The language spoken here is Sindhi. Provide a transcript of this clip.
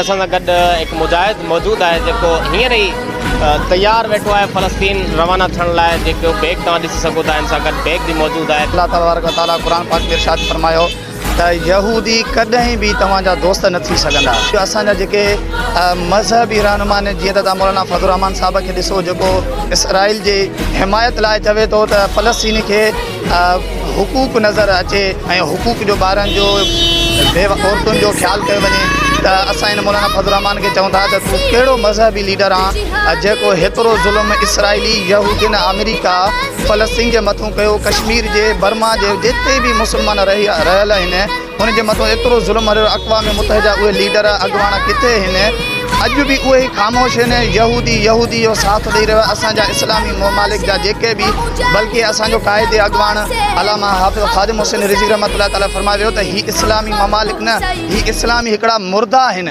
اسان سان گڏ هڪ مجاهد موجود آهي جيڪو هينئر ئي تيار ويٺو آهي فلسطين روانا ٿيڻ لاء جيڪو بيگ توهان ڏسي سگهو ٿا ان سان گڏ بيگ به موجود آهي. الله تبارڪ و تعالي قرآن پاڪ ۾ ارشاد فرمايو ته يهودي ڪڏهن به توهان جا دوست نه ٿي سگهندا. اسان جا جيڪي مذهبي رهنما آهن جيئن ته توهان مولانا فضل الرحمان صاحب کي ڏسو جيڪو اسرائيل جي حمايت لاء چوي ٿو ته فلسطين کي حقوق نظر اچي ۽ حقوق جو ٻارن جو بي عورتن جو خيال ڪيو وڃي ته اسان هن مولانا فضل الرحمان کي چئون ٿا ته تون ڪهڙو مذهبي ليڊر آن جيڪو هيترو ظلم اسرائيلي يهودين آمريڪا فلسطين جي مٿون ڪيو ڪشمير جي برما جي جتي به مسلمان رهي رهيل آهن انهن جي مٿان ايترو ظلم هليو اقوام متحده اهي ليڊر اڳواڻ ڪٿي هن اڄ به اهي ئي خاموش هن يهودي يهودي جو ساٿ ڏئي رهيو اسان جا اسلامي ممالڪ جا جيڪي به بلڪه اسان جو قائد اڳواڻ علامه حافظ خادم حسين رضوي رحمة الله تعالٰي فرمايو ويو ته هي اسلامي ممالڪ نه هي اسلامي هڪڙا مردا هن.